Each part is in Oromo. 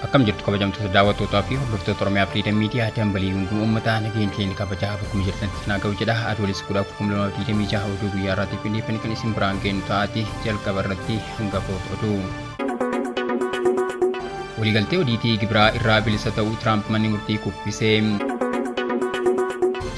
Akkam jirtu kabajamtoota daawwattootaa fi hordoftoota Oromiyaa Firiidam Miidiyaa dambalii gunguma uummataa nageenya keenya kabajaa bakkuma jirtanitti isin haa ga'u jedha. Adoolessa 14, 2026 oduu guyyaa irraatiif qindeeffannee kan isin biraan geenyu ta'aati jalqaba irratti hangafoota oduu. Waliigaltee odiitii gibiraa irraa bilisa ta'uu Tiraamp manni murtii kuffise.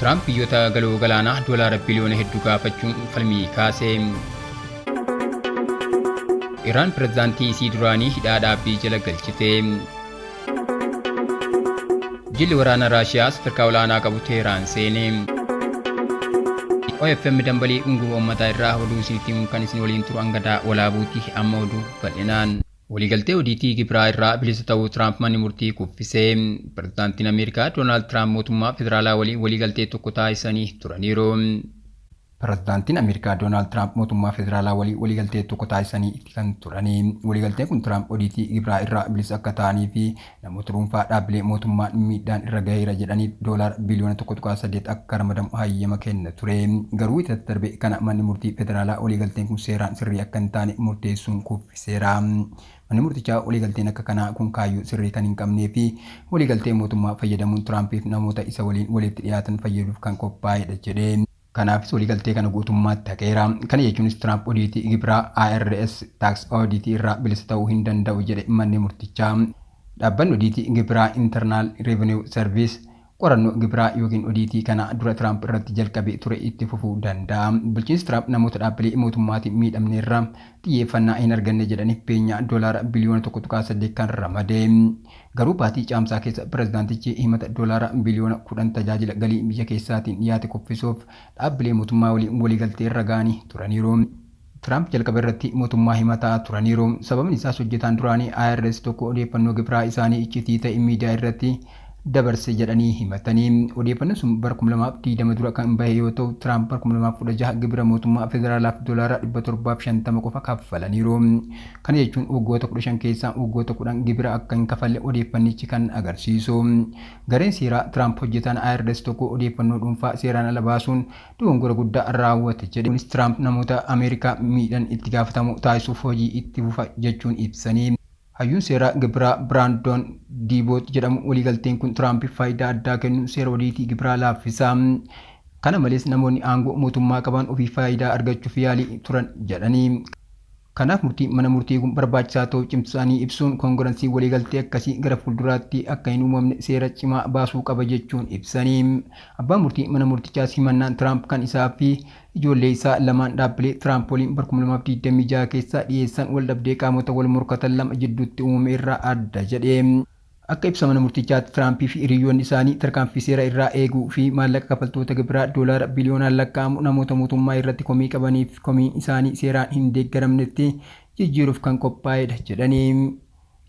Tiraamp biyyoota galoo galaanaa doolaara biliyoona hedduu gaafachuun falmii kaase. Iraan pirezidaantii isii duraanii hidhaa dhaabbii jala galchite. Jilli waraana Raashiyaa sadarkaa olaanaa qabu Teheraan seene. OFM dambalii unguma uummataa irraa oduu isinitti himuun kan isin waliin turu Angadaa Walaabuuti. Amma oduu bal'inaan. Waliigaltee odiitii gibiraa irraa bilisa ta'uu Tiraamp manni murtii kuffise. Pirezidaantiin Ameerikaa Doonaald Tiraamp mootummaa federaalaa waliin waliigaltee tokko taasisanii turaniiru. Pirezidaantiin Ameerikaa Doonaald Tiraamp mootummaa federaalaa waliin waliigaltee tokko taasisanii itti kan turani. Waliigalteen kun Tiraamp odiitii gibiraa irraa bilisa akka ta'anii fi namoota dhuunfaa dhaabbilee mootummaan miidhaan irra gaheera jedhaniif doolaara biliyoona 1.8 akka ramadamu hayyama kenna ture. Garuu Wiixata darbe kana manni murtii federaalaa waliigalteen kun seeraan sirrii akka hin taane murteessuun kuffiseera. Manni murtichaa waliigalteen akka kanaa kun kaayyoo sirrii kan hin qabnee fi waliigaltee mootummaa fayyadamuun Tiraampiif namoota isa waliin walitti dhiyaatan fayyaduuf kan qophaa'edha jedhe. Kanaafis waliigaltee kana guutummaatti haqeera. Kana jechuunis Tiraamp odiitii gibiraa IRS tax audit irraa bilisa ta'uu hin danda'u jedhe manni murtichaa. Dhaabbanni odiitii gibiraa Internal Revenue Service qorannoo gibiraa yookiin odiitii kana dura Tiraamp irratti jalqabee ture itti fufuu danda'a. Bulchiinsi Tiraamp namoota dhaabbilee mootummaatiin miidhamneerra xiyyeeffannaa hin arganne jedhaniif beenyaa doolaara biliyoona 1.8 kan ramade. Garuu baatii Caamsaa keessa pirezidaantichi himata doolaara biliyoona 10 tajaajila galii biyya keessaatiin dhiyaate kuffisuuf dhaabbilee mootummaa waliin waliigaltee irra ga'anii turaniiru. Tiraamp jalqaba irratti mootummaa himataa turaniiru. Sababni isaas hojjetaan duraanii IRS tokko odeeffannoo gibiraa isaanii iccitii ta'e miidiyaa irratti dabarse jedhanii himatanii. Odeeffannoon sun bara 2020 dura kan bahe yoo ta'u, Tiraamp bara 2016 gibira mootummaa federaalaaf doolaara 750 qofa kaffalaniiru. Kana jechuun waggoota 15 keessaa waggoota 10 gibira akka hin kafalle odeeffannichi kan agarsiisu. Gareen seeraa Tiraamp hojjetaan IRS tokko odeeffannoo dhuunfaa seeraan ala baasuun dogongora guddaa raawwate jedhe. Kunis Tiraamp namoota Ameerikaa miidhan itti gaafatamoo taasisuuf hojii itti fufa jechuun ibsanii. Hayyuun seeraa gibiraa Biraandoon Diiboot jedhamu waliigalteen kun Tiraampiif faayidaa addaa kennuun seera odiitii gibiraa laaffisa. Kana malees namoonni aangoo mootummaa qaban ofii faayidaa argachuuf yaalii turan jedhanii. Kanaaf murtiin mana murtii kun barbaachisaa ta'uu cimsanii ibsuun Koongiransiin waliigaltee akkasii gara fuulduraatti akka hin uumamne seera cimaa baasuu qaba jechuun ibsanii. Abbaan murtii mana murtichaas himannaan Tiraamp kan isaa fi ijoollee isaa lamaan dhaabbilee Tiraamp waliin bara 2026 keessa dhiyeessan waldhabdee qaamota wal morkatan lama jidduutti uumame irraa adda jedhe. Akka ibsa mana murtichaatti Tiraampii fi hiriyyoonni isaanii tarkaanfii seera irraa eeguu fi maallaqa kafaltoota gibiraa doolaara biliyoonaan lakkaa'amu namoota mootummaa irratti komii qabaniif komiin isaanii seeraan hin deeggaramnetti jijjiiruuf kan qophaa'edha jedhani.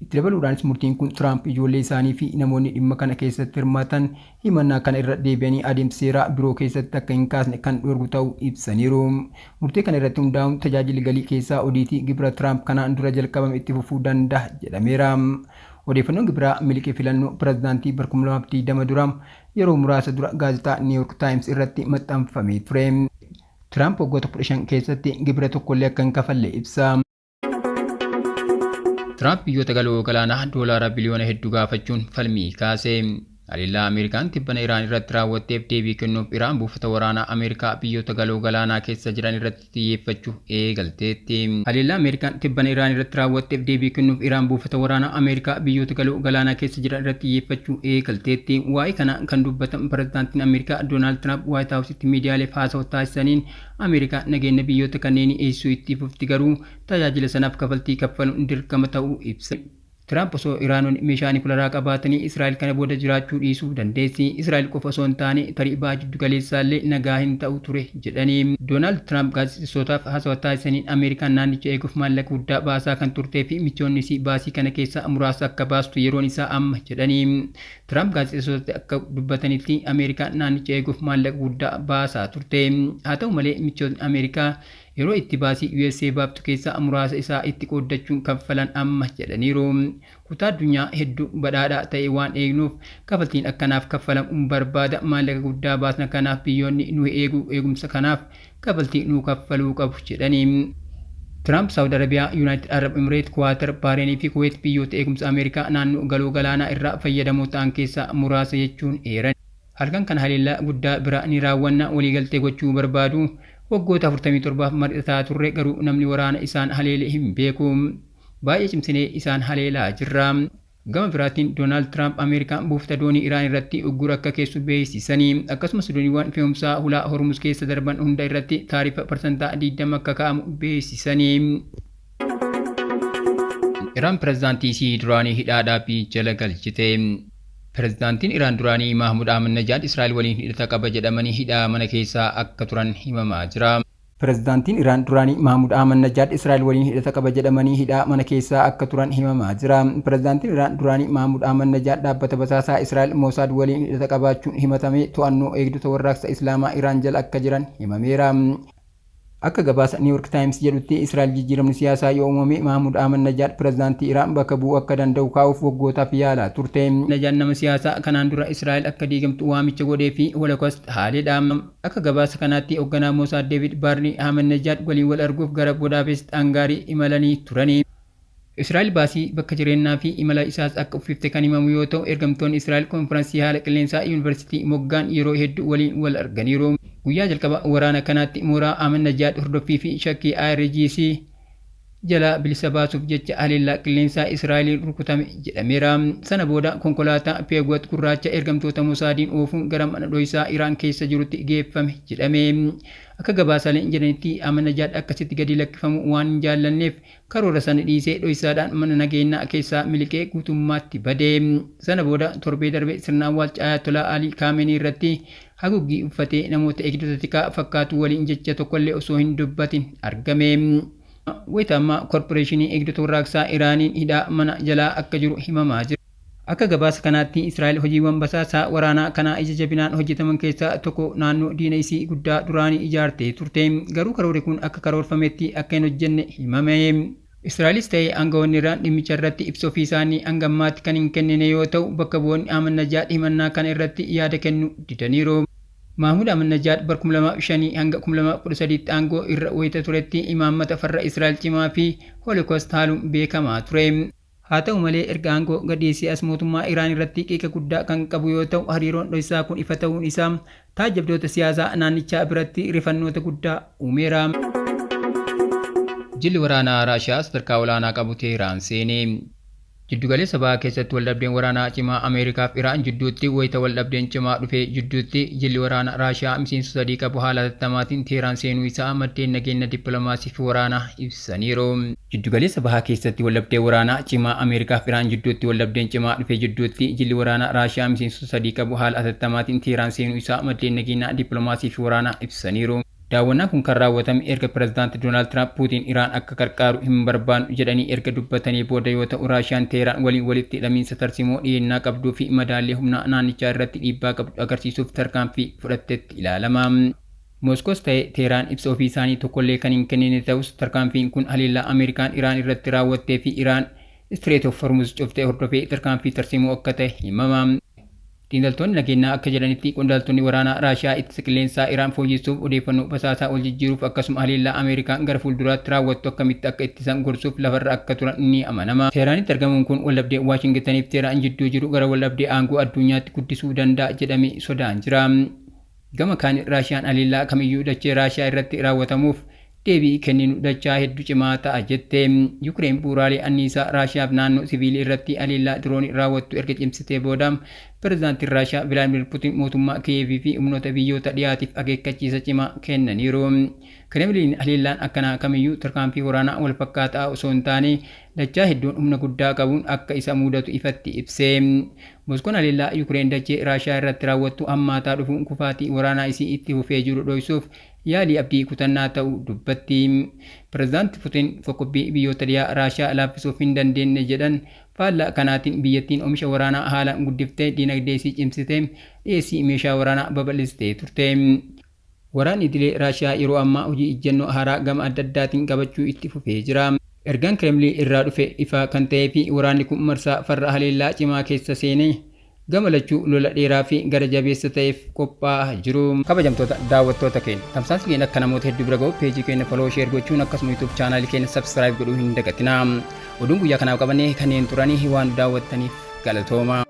Itti dabaluudhaanis murtiin kun Tiraamp, ijoollee isaanii fi namoonni dhimma kana keessatti hirmaatan himannaa kana irra deebi'anii adeemsa seeraa biroo keessatti akka hin kaasne kan dhorku ta'uu ibsaniiru. Murtee kana irratti hundaa'uun tajaajilli galii keessaa odiitii gibira Tiraamp kanaan dura jalqabame itti fufuu danda'a jedhameera. Odeeffannoon gibiraa miliqe filannoo pirezidaantii bara 2020 dura yeroo muraasa dura gaazexaa New York Times irratti maxxanfamee ture. Tiraamp waggoota 15 keessatti gibira tokkollee akka hin kafalle ibsa. Tiraamp biyyoota galoo galaanaa doolaara biliyoona hedduu gaafachuun falmii kaase. Haleellaa Ameerikaan tibbana Iraan irratti raawwatteef deebii kennuuf Iraan buufata waraanaa Ameerikaa biyyoota galoo galaanaa keessa jiran irratti xiyyeeffachuu eegalteetti. Haleellaa Ameerikaan tibbana Iraan irratti raawwatteef deebii kennuuf Iraan buufata waraanaa Ameerikaa biyyoota galoo galaanaa keessa jiran irratti xiyyeeffachuu eegalteetti. Waa'ee kanaa kan dubbatan Pirezidaantiin Ameerikaa Doonaald Tiraamp Waayit Haawusitti miidiyaaleef haasawa taasisaniin Ameerikaan nageenya biyyoota kanneenii eegsisuu itti fufti garuu tajaajila sanaaf kafaltii kaffaluun dirqama ta'uu ibsan. Tiraamp osoo Iraanonni meeshaa nikularaa qabaatanii Israa'el kana booda jiraachuu dhiisuu dandeessi. Israa'el qofa osoo hin taane tarii Baha Jiddugaleessaallee nagaa hin ta'u ture jedhani. Doonaald Tiraamp gaazexeessootaaf haasawa taasisaniin Ameerikaan naannicha eeguuf maallaqa guddaa baasaa kan turtee fi michoonni isii baasii kana keessaa muraasa akka baastu yeroon isaa amma jedhani. Tiraamp gaazexeessitootatti akka dubbatanitti Ameerikaan naannicha eeguuf maallaqa guddaa baasaa turte. Haa ta'u malee michootni Ameerikaa yeroo itti baasii usa baaftu keessaa muraasa isaa itti qooddachuun kanfalan amma jedhaniiru. Kutaa addunyaa hedduu badhaadhaa ta'e waan eegnuuf kafaltiin akkanaaf kaffalamu barbaada. Maallaqa guddaa baasna kanaaf biyyoonni nu eegu eegumsa kanaaf kafaltii nuu kaffaluu qabu jedhani. Tiraamp Saawud Arabiyaa, Yuunaayitid Arab Imireet, Kuwaatar, Baareenii fi Kuweet biyyoota eegumsa Ameerikaa naannoo galoo galaanaa irraa fayyadamoo ta'an keessaa muraasa jechuun eeran. Halkan kana haleellaa guddaa biraa ni raawwanna, waliigaltee gochuu barbaadu. Waggoota 47f mari'ataa turre, garuu namni waraana isaan haleele hin beeku. Baay'ee cimsinee isaan haleelaa jirra. Gama biraatiin Doonaald Tiraamp Ameerikaan buufata doonii Iraan irratti uggura akka keessu beeksisanii, akkasumas dooniiwwan fe'umsaa hulaa Hormuz keessa darban hunda irratti taarifa parsantaa 20 akka kaa'amu beeksisanii. Iraan pirezidaantii isii duraanii hidhaa dhaabbii jala galchite. Pirezidaantiin Iraan duraanii Mahmud Ahmadinejad Israa'el waliin hidhata qaba jedhamanii hidhaa mana keessaa akka turan himamaa jira. Pirezidaantiin Iraan duraanii Mahmud Ahmadinejad Israa'el waliin hidhata qaba jedhamanii hidhaa mana keessaa akka turan himamaa jira. Pirezidaantiin Iraan duraanii Mahmud Ahmadinejad dhaabbata basaasaa Israa'el Mossad waliin hidhata qabaachuun himatamee to'annoo eegdota warraaqsa Islaamaa Iraan jala akka jiran himameera. Akka gabaasa New York Times jedhutti, Israa'el jijjiiramni siyaasaa yoo uumame Mahmud Ahmadinejad pirezidaantii Iraan bakka bu'uu akka danda'u kaa'uuf waggootaaf yaalaa turte. Najad nama siyaasaa kanaan dura Israa'el akka diigamtu waamicha godhee fi Holocaust haaledha. Akka gabaasa kanaatti, hoogganaa Mossad David Barney Ahmadinejad waliin wal arguuf gara Budaapest, Hangaarii imalanii turani. Israa'el baasii bakka jireenyaa fi imala isaas akka uffifte kan himamu yoo ta'u, ergamtoonni Israa'el konfiraansii haala qilleensaa Yuunivarsiitii Moggaan yeroo hedduu waliin wal arganiiru. Guyyaa jalqaba waraana kanaatti mooraa Ahmadinejad hordoffii fi shakkii IRGC jalaa bilisa baasuuf jecha haleellaa qilleensaa Israa'eliin rukutame jedhameera. Sana booda konkolaataa Peugeot gurraacha ergamtoota Mosaadiin oofuun gara mana dhohisaa Iraan keessa jirutti geeffame jedhame. Akka gabaasaaleen jedhanitti, Ahmadinejad akkasitti gadi lakkifamu waan hin jaallanneef karoora sana dhiisee dhohisaadhaan mana nageenyaa keessaa miliqee guutummaatti bade. Sana booda torbee darbe sirna awwaalcha Ayatollah Ali Kaamenii irratti haguuggii uffatee namoota eegdota tikaa fakkaatu waliin jecha tokkollee osoo hin dubbatin argame. Wayita ammaa Korporeeshinii Eegdota Warraaqsaa Iraaniin hidhaa mana jalaa akka jiru himamaa jira. Akka gabaasa kanaatti, Israa'el hojiiwwan basaasaa waraanaa kanaa ija jabinaan hojjetaman keessaa tokko naannoo diina isii guddaa duraanii ijaartee turte. Garuu karoorri kun akka karoorfametti akka hin hojjenne himame. Israa'elis ta'ee aangawoonni Iraan dhimmicha irratti ibsa ofii isaanii hanga ammaatti kan hin kennine yoo ta'u, bakka bu'oonni Ahmadinejad himannaa kana irratti yaada kennuu didaniiru. Mahmud Ahmadinejad bara 2005 hanga 2013tti aangoo irra wayita turetti imaammata farra Israa'el cimaa fi Holocaust haaluun beekamaa ture. Haa ta'u malee, erga aangoo gadhiisee as mootummaa Iraan irratti qiiqa guddaa kan qabu yoo ta'u, hariiroon dhohisaa kun ifa ta'uun isaa taajjabdoota siyaasaa naannichaa biratti rifannoota guddaa uumeera. Jilli waraanaa Raashiyaa sadarkaa olaanaa qabu Teheraan seene. Jiddugaleessa Bahaa keessatti waldhabdeen waraanaa cimaa Ameerikaa fi Iraan jidduutti wayita waldhabdeen cimaa dhufee jidduutti, jilli waraanaa Raashiyaa miseensota sadii qabu haala hatattamaatiin Teheraan seenuu isaa maddeen nageenya dippiloomaasii fi waraanaa ibsaniiru. Jiddugaleessa Bahaa keessatti waldhabdee waraanaa cimaa Ameerikaa fi Iraan jidduutti waldhabdeen cimaa dhufee jidduutti, jilli waraanaa Raashiyaa miseensota sadii qabu haala hatattamaatiin Teheraan seenuu isaa maddeen nageenya dippiloomaasii fi waraanaa ibsaniiru. Daawwannaan kun kan raawwatame erga Pireezidaanti Doonaald Tiraamp Puutiin Iraan akka qarqaaru hin barbaannu jedhanii erga dubbatanii booda yoo ta'u, Raashiyaan Teheraan waliin walitti hidhamiinsa tarsiimoo dhiyeennaa qabduu fi madaallee humnaa naannichaa irratti dhiibbaa qabdu agarsiisuuf tarkaanfii fudhattetti ilaalama. Mooskoos ta'e Teheraan ibsa ofii isaanii tokkollee kan hin kennine ta'us, tarkaanfiin kun haleellaa Ameerikaan Iraan irratti raawwattee fi Iraan Strait of Hormuz cuftee hordofee tarkaanfii tarsiimoo akka ta'e himama. Xiinxaltoonni nageenyaa akka jedhanitti, qondaaltonni waraanaa Raashiyaa ittisa qilleensaa Iraan fooyyessuuf, odeeffannoo basaasaa wal jijjiiruuf, akkasuma haleellaa Ameerikaan gara fuulduraatti raawwattu akkamitti akka ittisan gorsuuf lafarra akka turan ni amanama. Teeraanitti argamuun kun waldhabdee Waashingtaniif Teeraan jidduu jiru gara waldhabdee aangoo addunyaatti guddisuu danda'a jedhamee sodaan jira. Gama kaan Raashiyaan haleellaa kamiyyuu dachee Raashiyaa irratti raawwatamuuf deebii kenninu dachaa hedduu cimaa ta'a jette. Yukireen bu'uuraalee anniisaa Raashiyaaf naannoo siviilii irratti haleellaa diroonii raawwattu erga cimsitee booda, pireezidaantiin Raashiyaa Vilaadimir Putin mootummaa Kiyeevii fi humnoota biyyoota dhiyaatiif akeekkachiisa cimaa kennaniiru. Kremlin haleellaan akkanaa kamiyyuu tarkaanfii waraanaa wal fakkaataa osoo hin taane dachaa hedduun humna guddaa qabuun akka isa mudatu ifatti ibse. Moskoon haleellaa Yukireen dachee Raashiyaa irratti raawwattu hammaataa dhufuun kufaatii waraanaa isii itti fufee jiru dhoysuuf yaalii abdii kutannaa ta'uu dubbatti. Pireezidaanti Putin qoqqobbii biyyoota dhiyaa Raashiyaa laaffisuuf hin dandeenye jedhan. Faallaa kanaatiin biyyattiin oomisha waraanaa haalaan guddiftee, diinagdee isii cimsitee, dhiyeessii meeshaa waraanaa babal'istee turte. Waraanni idilee Raashiyaa yeroo ammaa hojii ejjennoo haaraa gama adda addaatiin qabachuu itti fufee jira. Ergaan Kremlin irraa dhufe ifaa kan ta'ee fi waraanni kun marsaa farra haleellaa cimaa keessa seenee Gama lachuu lola dheeraa fi gara jabeessa ta'eef qophaa'aa jiru. Kabajamtoota daawwattoota keenya, tamsaasni keenya akka namoota hedduu bira ga'u peejii keenya follow, share gochuun akkasuma YouTube chaanaalii keenya subscribe godhuu hin dagatinaa. Oduun guyyaa kanaaf qabannee kanneen turanii waan daawwattaniif galatooma.